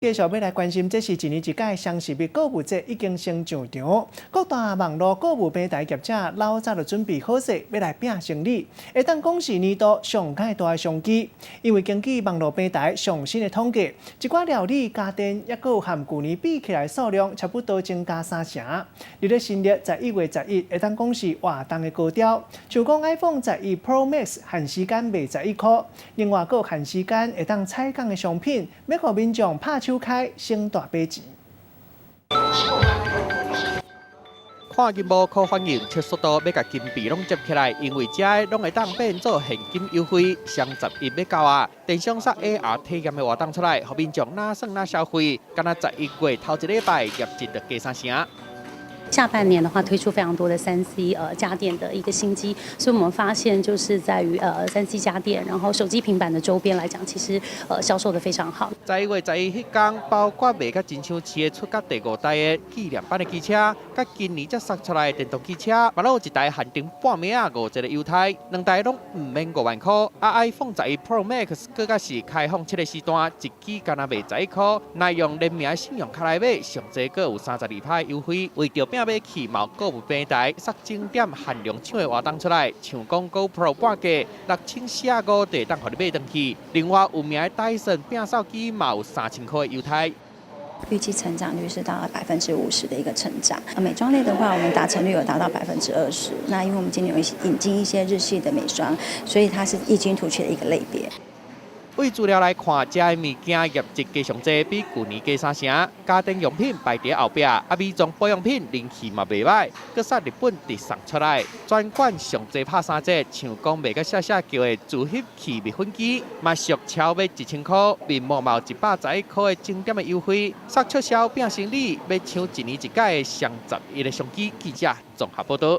繼續欲來關心，這是一年一屆雙十一購物節已經先上場，各大網路購物平台業者老早就準備好勢，欲來拚生理，會當講是年度上蓋大的商機。因為根據網路平台上新的統計，一寡料理家電猶閣有和舊年比起來數量差不多增加三成。佇咧新曆11月11，會當講是活動的高潮，像講 iPhone 十一 Pro Max 限時間賣十一箍，另外閣有限時間會當採購的商品，欲予民眾拍手開省大筆錢。看銀幕可反應出速度，欲共金幣攏接起來，因為遮攏會當變做現金優惠。雙十一欲到啊，電商殺 AR 體驗的活動出來，予民眾哪耍哪消費。敢若11月頭一禮拜業績就加三成。下半年的話，推出非常多的3C 家電的一個新機，所以我們發現就是在於3C 家電，然後手機、平板的周邊來講，其實銷售得非常好。11月11彼工，包括賣甲真像市的出甲第五代的紀念版的機車，佮今年才殺出來的電動機車，嘛攏有一台限定半暝仔五折的優待，兩台攏毋免5萬箍。啊，iPhone 十一 Pro Max 閣較是開放七个時段，一支干焦賣十一箍，若用聯名信用卡來買，上濟閣有32%優惠。為著拚買去，嘛有購物平台殺整點限量搶的活動出來，像講 GoPro 半價6045就會當予你買轉去。另外有名的戴森摒掃機嘛有3000箍的優待。預計成長率是到50%的一個成長。美妝類的話，我們達成率有達到20%。那因為我們今年有引進一些日系的美妝，所以它是異軍突起的一個類別。對資料來看，遮的物件業績加上濟，比舊年加三成。家電用品排佇後壁，啊，美妝保養品人氣嘛袂䆀，閣殺日本直送出來，全館上濟拍三折，像講賣甲寫寫叫的自翕器蜜粉機，嘛俗超欲1000箍，面膜嘛有111箍的整點的優惠，殺促銷拚生理，欲搶一年一屆的雙十一的商機。記者綜合報導。